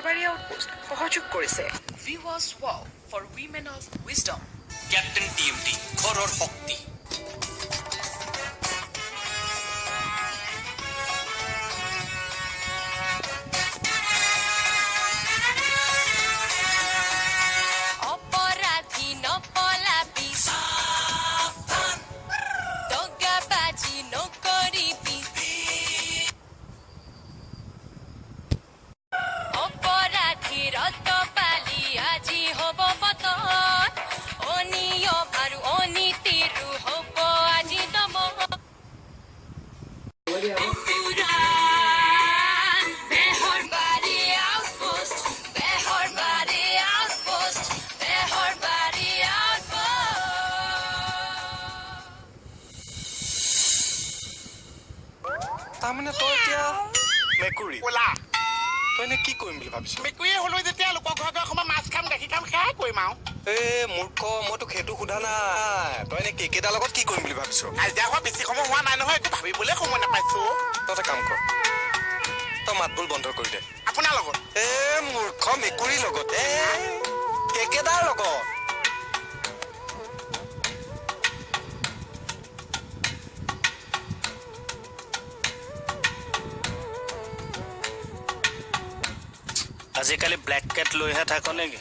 বেহৰবাৰী outpost সহযোগ কৰিছে। Viewers wow for women of wisdom. Captain TMT, ঘৰৰ শক্তি। অপৰাধী নপলাবি, দগাবাজি নকৰিবি। অপৰাধীৰ পালি আজি হ'ব পতন, অনিয়ম আৰু অনীতিৰো হ'ব আজি দমন। বেহৰবাৰী আউটপোষ্ট, বেহৰবাৰী আউটপোষ্ট, বেহৰবাৰী আউটপোষ্ট। তাৰমানে তই এতিয়া মেকুৰী? ওলা। তই এনে কি কৰিম বুলি ভাবিছ? মেকুৰীয়ে হ'লো যেতিয়া লোকৰ ঘৰ ঘৰ সোমাই মাছ খাম, গাখীৰ খাম, সেয়াই কৰিম আৰু। এ মূৰ্খ, মই তোক সেইটো সোধা নাই। তই এনে কেকেদাৰ লগত কি কৰিম বুলি ভাবিছ? কাজিয়া হোৱা বেছি সময় হোৱা নাই নহয়, একো ভাবিবলৈ সময় নাপাইছো। তই এটা কাম কৰ, তই মাতবোল বন্ধ কৰি দে। আপোনাৰ লগত? এ মূৰ্খ, মেকুৰীৰ লগত, এ কেকেদাৰ লগত। আজিকালি ব্লেক কেট লৈহে থাক নেকি?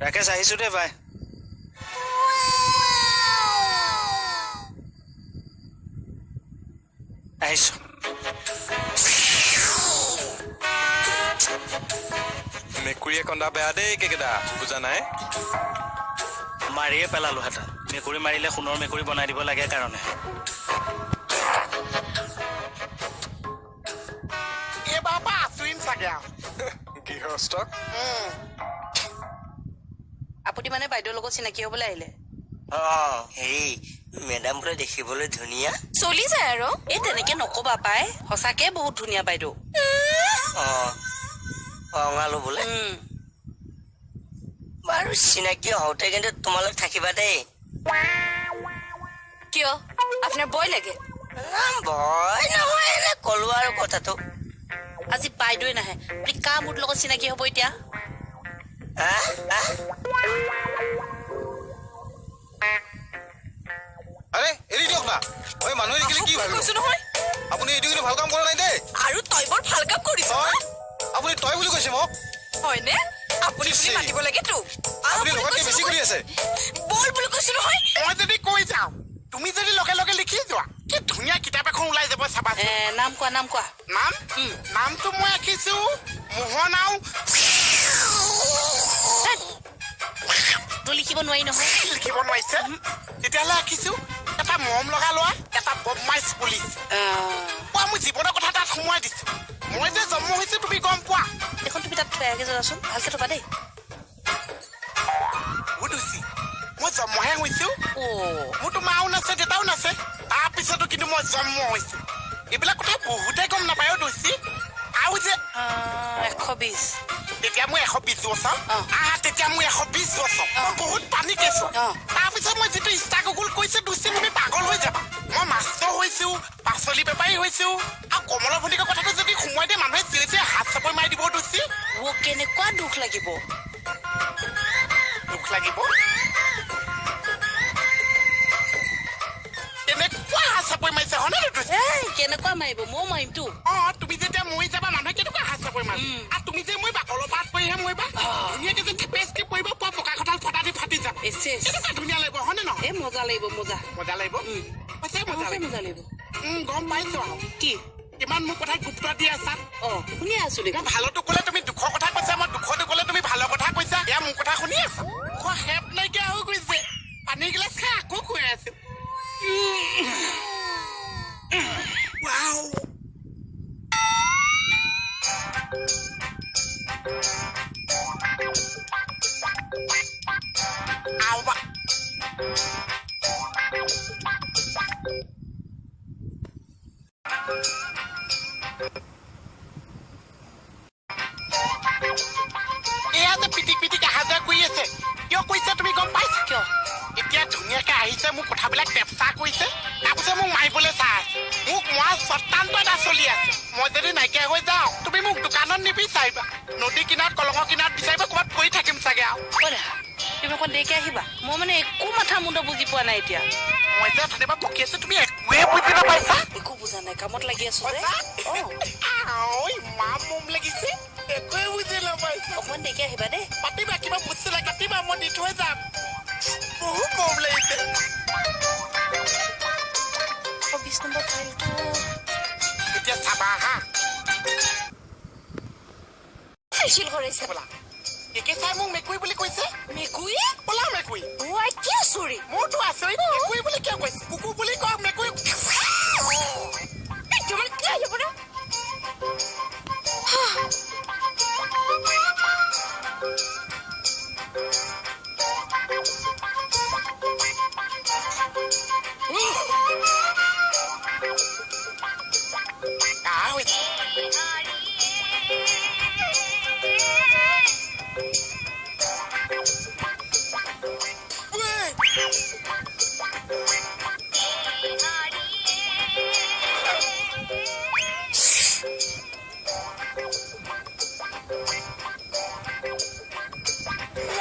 ৰাকেশ, আহিছো দেই ভাই। আহিছো। মেকুৰীয়ে কন্দা বেয়া দেই কেকেদা, বুজা নাই? মাৰিয়ে পেলালোহেঁতেন। মেকুৰী মাৰিলে সোণৰ মেকুৰী বনাই দিব লাগে কাৰণে। এইবাৰৰ পৰা আচুৰিম চাগে আৰু। গৃহস্থক। আপুনি মানে বাইদেউৰ লগত চিনাকি হ'বলৈ আহিলে? অ, হেৰি, মেডাম বোলে দেখিবলৈ ধুনীয়া। চলি যায় আৰু। এই তেনেকে নকবা পাই, সঁচাকে বহুত ধুনীয়া বাইদেউ। অ, ৰঙালো বোলে। বাৰু, চিনাকি হওঁতে কিন্তু তোমালোক থাকিবা দেই। কিয়, আপোনাৰ ভয় লাগে? না, ভয় নহয়, এনে কলো আৰু কথাটো। আজি বাইদেৱে নাহে, আপুনি কাৰ মোৰ লগত চিনাকি হ'ব এতিয়া? হা হা? আৰে এৰি দিয়ক না। ঐ, মানুহে দেখিলে কি ভাবিব? কৈছো নহয়। আপুনি এইটো কিন্তু ভাল কাম কৰা নাই দেই। আৰু তই বৰ ভাল কাম কৰিছ। তই, আপুনি তই বুলি কৈছে মোক? হয়নে? আপুনি বুলি ছি। মাতিব লাগেতো। আপুনি লগাতকে বেছি কৰি আছে। বল বুলি কৈছো নহয়। মই যদি কৈ যাওঁ, তুমি যদি লগে লগে লিখি যোৱা, কি ধুনীয়া কিতাপ এখন ওলাই যাব চাবাচোন। এ, নাম কোৱা, নাম কোৱা। নাম? নামটো মই ৰাখিছো মোহন আৰু তোৰ লিখিব নোৱাৰি নহয়। লিখিব নোৱাৰিছে? তেতিয়াহ'লে ৰাখিছো এটা মৰম লগা লোৱা, এটা বদমাইছ পুলিচ। কোৱা, মোৰ জীৱনৰ কথা তাত সোমোৱাই দিছো। মই যে জন্ম হৈছো তুমি গম পোৱা? এখন তুমি তাত থৈ আগে যোৱাচোন, ভালকে থবা দেই। বুধুচি, মই জন্মহে হৈছো। অ। মোৰতো মাও নাছে, দেউতাও নাছে, তাৰপিছতো কিন্তু মই জন্ম হৈছো। এইবিলাক কথা বহুতে গম নাপায় অ' দোষী। আৰু যে 120। তেতিয়া মোৰ 120 বছৰ। অ। আহ, তেতিয়া মোৰ 120 বছৰ, মই বহুত পানী কেঁচুৱা। অ। তাৰপিছত মই যিটো ষ্ট্ৰাগল কৰিছো দোষী, তুমি পাগল হৈ যাবা। মই মাষ্টৰ হৈছো, পাচলি বেপাৰী হৈছো, আৰু কমলা ভণ্টিকৰ কথাটো যদি সোমোৱাই দিয়ে, মানুহে চিঞৰি চিঞৰি হাত চাপৰি মাৰি দিব দোষী। অ, কেনেকুৱা দুখ লাগিব। দুখ লাগিব, কেনেকুৱা হাত চাপৰি মাৰিছে, হয়নে দোষী? এই কেনেকুৱা মাৰিব, ময়ো মাৰিমতো। অ, তুমি যেতিয়া মৰি যাবা, মানুহে কেনেকুৱা হাত চাপৰি মাৰিব। আৰু তুমি যে মৰিবা, কলপাত পৰিহে মৰিবা। ধুনীয়াকে যে থেপেচকে পৰিব, পুৰা পকা কঁঠাল ফটা দি ফাটি যাব। S S. কেনেকুৱা ধুনীয়া লাগিব, হয়নে নহয়? এই মজা লাগিব, মজা। মজা লাগিব, সঁচাই মজা সঁচাই লাগিব। মজা লাগিব। গম পাইছো আৰু। কি? ইমান মোৰ কথাত গুৰুত্ব দি আছা। অ, শুনি আছো মই দেখোন। ভালতো ক'লে তুমি দুখৰ কথা কৈছা, মই দুখটো ক'লে তুমি ভালৰ কথা কৈছা। এয়া মোৰ কথা শুনি আছা। খোৱা হেপ নাইকিয়া হৈ গৈছে। পানী গিলাচ খাই আকৌ খুৱাই আছো। ৱাও। আৱা। এয়া যে পিটিক পিটিক অহা যোৱা কৰি আছে, কিয় কৰিছে তুমি গম পাইছা? কিয়? এতিয়া ধুনীয়াকে আহিছে, মোৰ কথাবিলাক টেপচা কৰিছে, তাৰপিছত মোক মাৰিবলৈ চাই আছে। মোক মৰা চত্ৰান্ত এটা চলি আছে। মই যদি নাইকিয়া হৈ যাওঁ, তুমি মোক দোকানত নিবিচাৰিবা, নদী কিনাৰত, কলঙৰ কিনাৰত বিচাৰিবা, ক'ৰবাত পৰি থাকিম চাগে আৰু। অ দেহা, তুমি অকণ দেৰিকে আহিবা। মই মানে একো মাথা মুণ্ড বুজি পোৱা নাই এতিয়া। মই যে অথনিৰ পৰা বকি আছো, তুমি একোৱে বুজি নাপাইছা। একো বুজা নাই, কামত লাগি আছো যে। সঁচা? অ। আঐ, ইমান মম লাগিছে, একোৱে বুজি নাপাইছা। অকণমান দেৰিকে আহিবা দেই। পাতিবা, কিবা বস্তু লাগে পাতিবা, মই দি থৈ যাম। বহুত মৰম লাগিছে। 20 নম্বৰ ফাইলটো এতিয়া চাবা হা। ফেচিয়েল কৰাইছে। বোলা একে চাই মোক মেকুৰী বুলি কৈছে। মেকুৰী? বোলা মেকুৰী। ৱাই, কি আচৰিত! মোৰতো আচৰিত, মেকুৰী বুলি কিয় কৈছে? কুকুৰ বুলি কওক, মেকুৰী। এই, তোমাৰ কি আহিব না? কাহ হৈছে।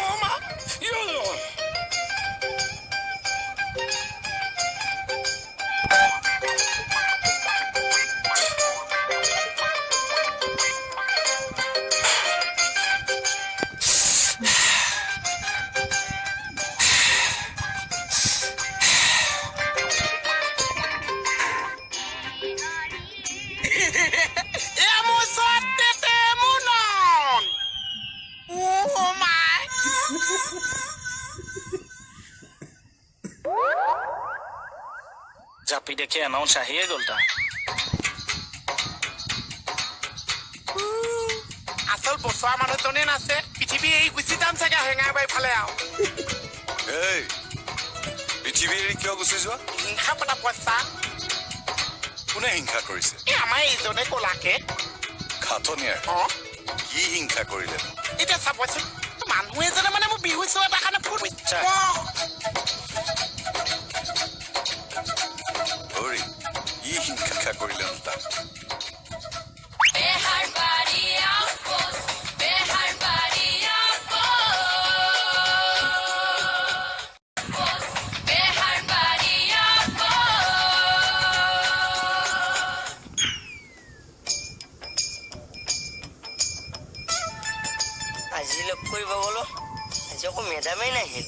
অ' মা। এ মোৰ ওচৰত মুনন। অ' মাই। জাপি দেখি এনাউন্স আহিয়ে গ'ল তাৰ। আচল বচোৱা মানুহজনে নাছে, পৃথিৱী এৰি গুচি যাম চাগে হেঙাৰবাৰী ফালে আৰু। এই, পৃথিৱী এৰি কিয় গুচি যোৱা? হিংসা পতা পইচা। কোনে হিংসা কৰিছে? এই আমাৰ এইজনে কলাকে। খাটনিয়াৰ? অ। কি হিংসা কৰিলে? এতিয়া চাবচোন, মানুহ এজনে মানে মোৰ বিহু চোৱা এটা কাৰণে ফোন আচ্ছা। হৰি, কি হিংসা কৰিলে তাক? আজি লগ কৰিব গ'লো, আজি আকৌ মেডামেই নাহিল।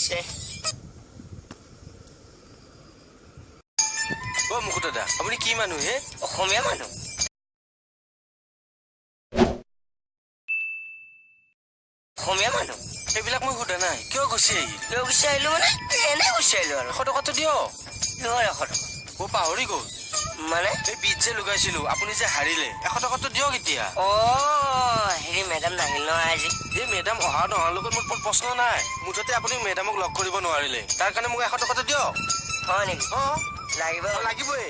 চে। অ' মুকুট দাদা, আপুনি কি মানুহ হে? অসমীয়া মানুহ। অসমীয়া মানুহ। সেইবিলাক মই সোধা নাই, কিয় গুচি আহিল? কিয় গুচি আহিলো মানে, এনেই গুচি আহিলো আৰু। 100 টকাটো দিয়ক। কিহৰ 100 টকা? অ' পাহৰি গ'ল। মানে? এই বিট যে লগাইছিলো, আপুনি যে হাৰিলে, 100 টকাটো দিয়ক এতিয়া। অ' হেৰি, মেডাম নাহিল নহয় আজি। এই মেডাম অহা নহাৰ লগত মোৰ প্ৰশ্ন নাই, মুঠতে আপুনি মেডামক লগ কৰিব নোৱাৰিলে, তাৰ কাৰণে মোক 100 টকাটো দিয়ক। হয় নেকি? অ। লাগিব? লাগিবই।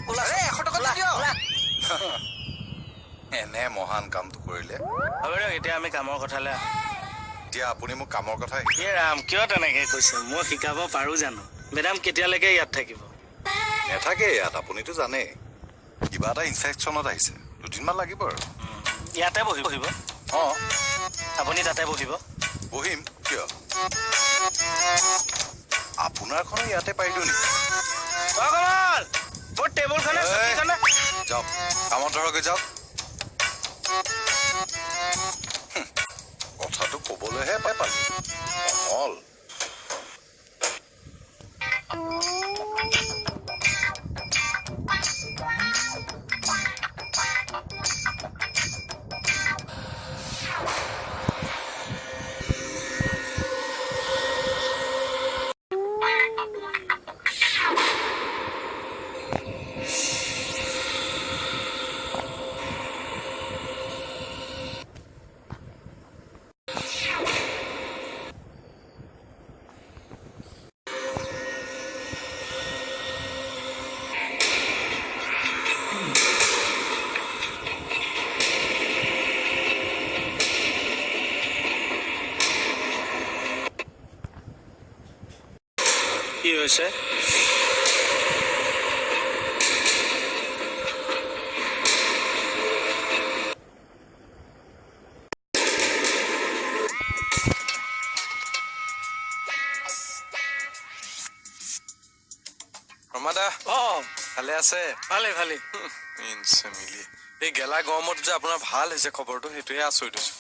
ওলা। আৰে, 100 টকাটো দিয়ক। ওলা। এনে মহান কামটো কৰিলে। হ'ব দিয়ক, এতিয়া আমি কামৰ কথালৈ আহোঁ। এতিয়া আপুনি মোক কামৰ কথা এ ৰাম, কিয় তেনেকে কৈছে? মই শিকাব পাৰো জানো? মেডাম কেতিয়ালৈকে ইয়াত থাকিব? নাথাকে ইয়াত, আপুনিতো জানেই। কিবা এটা ইনফেকশ্যনত আহিছে, দুদিনমান লাগিব আৰু। ইয়াতে বহিব? অ। আপুনি তাতে বহিব। বহিম কিয়? আপোনাৰখনো ইয়াতে পাৰি দিওঁ নেকি? অ কমল, মোৰ টেবুলখনে এই, চকীখনে। যাওক, কামত ধৰকে যাওক। কথাটো কবলৈহে পাই পালো কমল। হৈছে। ৰমাদা, ভালে আছে? ভালে ভালে। মিলি এই গেলা গৰমত যে আপোনাৰ ভাল হৈছে খবৰটো, সেইটোহে আচৰিত হৈছো।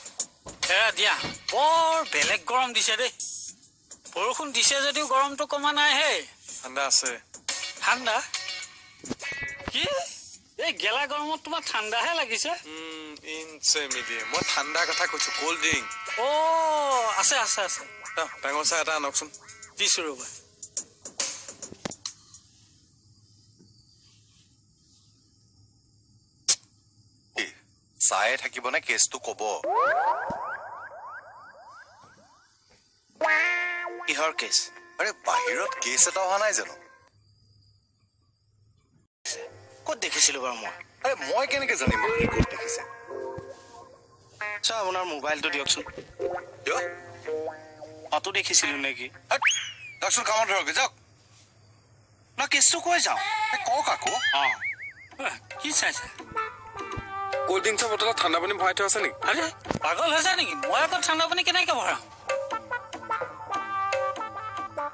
এৰা দিয়া, বৰ বেলেগ গৰম দিছে দেই। বৰষুণ দিছে যদিও গৰমটো কমা নাই হে। ঠাণ্ডা আছে। ঠাণ্ডা কি? এই গেলা গৰমত তোমাৰ ঠাণ্ডাহে লাগিছে? মিলিয়ে মই ঠাণ্ডা কথা কৈছো, কল্ড ড্ৰিংক। অ আছে আছে আছে। ডাঙৰ চাহ এটা আনকচোন। দিছো ৰ'বা। চায়ে থাকিবনে কেছটো কব? কিহৰ কেছ? আৰে বাহিৰত কেছ এটা অহা নাই জানো? ক'ত দেখিছিলো বাৰু মই? আৰে মই কেনেকে জানিম আপুনি ক'ত দেখিছে? আচ্ছা, আপোনাৰ মোবাইলটো দিয়কচোন। কিয়? অটো দেখিছিলো নেকি? যাওকচোন, কামত ধৰক, যাওক। না, কেছটো কৈ যাওঁ। কওক আকৌ। অ কি চাইছে? কল্ড ড্ৰিংকছৰ বটলত ঠাণ্ডা পানী ভৰাই থোৱা আছে নেকি? আৰে পাগল হৈছে নেকি? মই আকৌ ঠাণ্ডা পানী কেনেকে ভৰাম?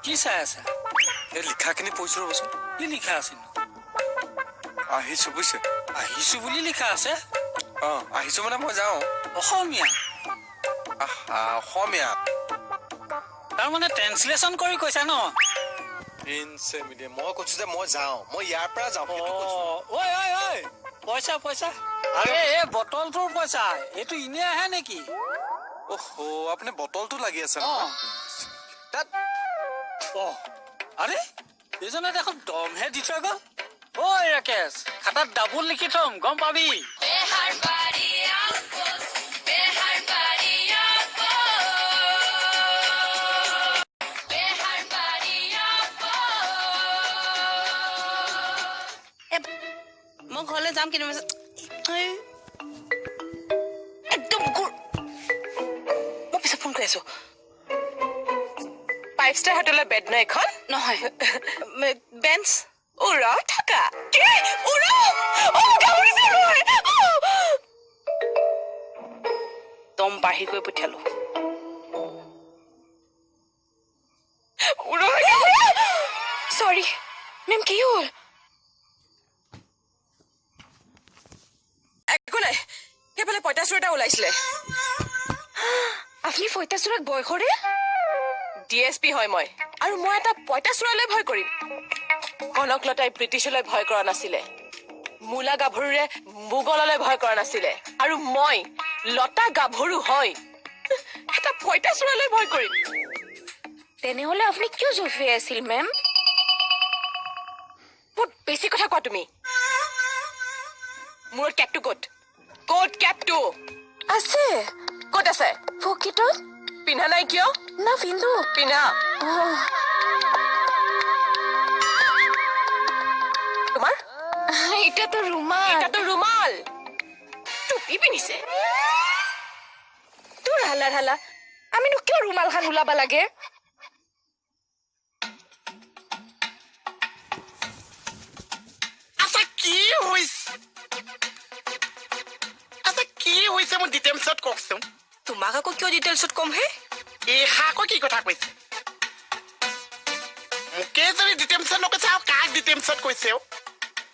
কি চাই আছা? এই লিখাখিনি পঢ়িছো, ৰ'বচোন। কি লিখা আছে? আহিছো বুজিছে। আহিছো বুলি লিখা আছে? অ আহিছো মানে মই যাওঁ। অসমীয়া? আহা, অসমীয়া। তাৰমানে ট্ৰেঞ্চলেশ্যন কৰি কৈছা ন? মই কৈছো যে মই যাওঁ, মই ইয়াৰ পৰা যাওঁ, সেইটো কৈছো। ঐ ঐ ঐ, পইচা পইচা। আৰে এই বটলটোৰ পইচা, এইটো এনে আহে নেকি? অহ, আপুনি বটলটো লাগি আছে। অ আৰে এইজনে দেখোন দমহে দি থৈ গ'ল। ঐ ৰাকেশ, খাতাত ডাবুল লিখি থম, গম পাবি। মই ঘৰলৈ যাম কিন্তু একদম মই পিছত ফোন কৰি আছো। ফাইভ ষ্টাৰ হোটেলৰ বেড ন এখন? নহয়, বেঞ্চ। উৰা থাকা। দম বাঢ়ি গৈ পঠিয়ালো। চৰি মেম, কি হ'ল? একো নাই, সেইফালে পঁইতাচোৰ এটা ওলাইছিলে। আপুনি পঁইতাচোৰাক ভয় কৰে? DSP হয় মই, আৰু মই এটা পঁইতাচোৰালৈ ভয় কৰিম? কনকলতাই ব্ৰিটিছলৈ ভয় কৰা নাছিলে, মূলা গাভৰুৰে মোগললৈ ভয় কৰা নাছিলে, আৰু মই লতা গাভৰু হয় এটা পঁইতাচোৰালৈ ভয় কৰিম? তেনেহ'লে আপুনি কিয় জঁপিয়াই আছিল মেম? বহুত বেছি কথা কোৱা তুমি। মোৰ কেপটো ক'ত? ক'ত কেপটো? আছে। ক'ত আছে? পকেটত। পিন্ধা নাই কিয়? না পিন্ধো। পিন্ধা। তোমাৰ এটাতো ৰুমাল। এটাতো ৰুমাল, টুপি পিন্ধিছে। তোৰ হালা হালা, আমিনো কিয় ৰুমালখন ওলাবা লাগে? আচ্ছা কি হৈছে? আচ্ছা কি হৈছে মোক ডিটেইলছত কওকচোন। তোমাক আকৌ কিয় ডিটেইলছত কম হে? এইষাৰ আকৌ কি কথা কৈছে? মোকে যদি ডিটেইলছত নকৈছে আৰু কাক ডিটেইলছত কৈছে?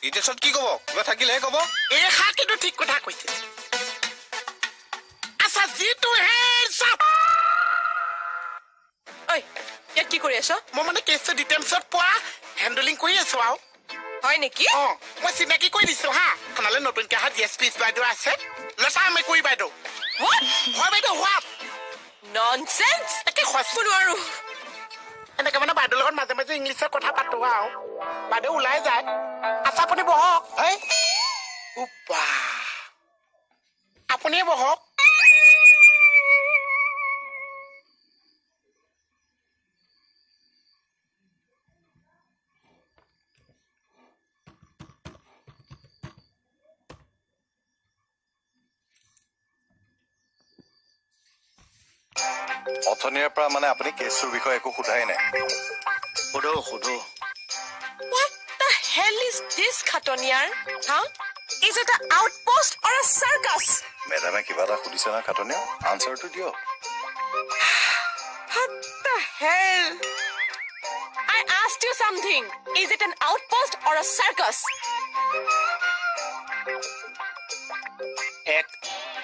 ডিটেইলছত কি ক'ব? কিবা থাকিলেহে ক'ব। এইষাৰ কিন্তু ঠিক কথা কৈছে। আচ্ছা যিটো হে চাপ। ঐ, ইয়াত কি কৰি আছ? মই মানে কেছটো ডিটেইলছত পোৱা হেণ্ডলিং কৰি আছো আৰু। হয় নেকি? অ মই চিনাকি কৰি দিছো হা। থানালৈ নতুনকে অহা DSP বাইদেউ আছে, লতা মেকুৰী বাইদেউ। হয় বাইদেউ, হোৱাত ননচেন্স। একে সঁচা নোৱাৰো। এনেকে মানে বাইদেউৰ লগত মাজে মাজে ইংলিছত কথা পাতো আৰু বাইদেউ ওলাই যায়। আচ্ছা আপুনি বহক। আপুনিয়ে বহক। অথনিৰ পৰা মানে আপুনি কেছটোৰ বিষয়ে একো সোধাই নাই। সোধো সোধো। What the hell is this, Khataniar? হা, is it a outpost or a circus? মেডামে কিবা এটা সুধিছে না খাটনিয়াৰ, আনচাৰটো দিয়ক। What the hell? I asked you something. Is it an outpost or a circus? এক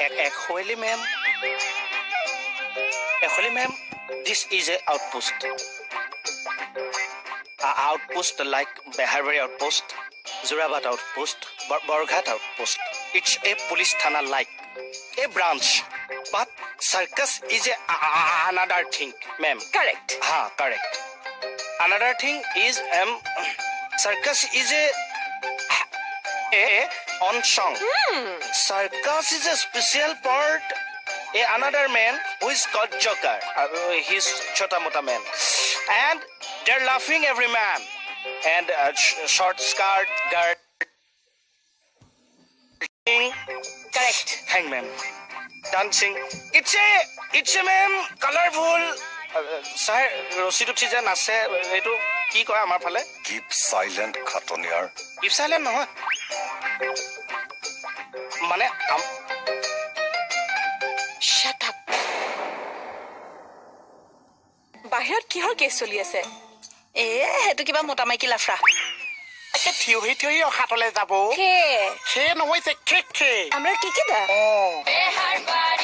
এক actually ma'am, actually ma'am, this is a outpost, outpost like Beharbari outpost, Jorabat outpost, Borghat outpost. It's a police থানা like a branch, but circus is a another thing, ma'am. Correct. Ha, correct. Another thing is circus is a on song. Circus is a special part. A another man who is called Joker. He's chota mota man, and they're laughing every man. And short skirt girl. Correct. Hangman dancing. It's a ma'am, colorful. Sir, ৰছীত উঠি যে নাচে, এইটো কি কয় আমাৰ ফালে? Keep silent, Khataniar. Keep silent নহয়, মানে Shut up. বাহিৰত কিহৰ কেছ চলি আছে? এ, সেইটো কিবা মতা মাইকী লাফৰা। একে থিয়হি থিয়হি অহাতলে যাব। খে। খে নহৈছে, খে খে। আমরা কি কি দা অ। Beharbari.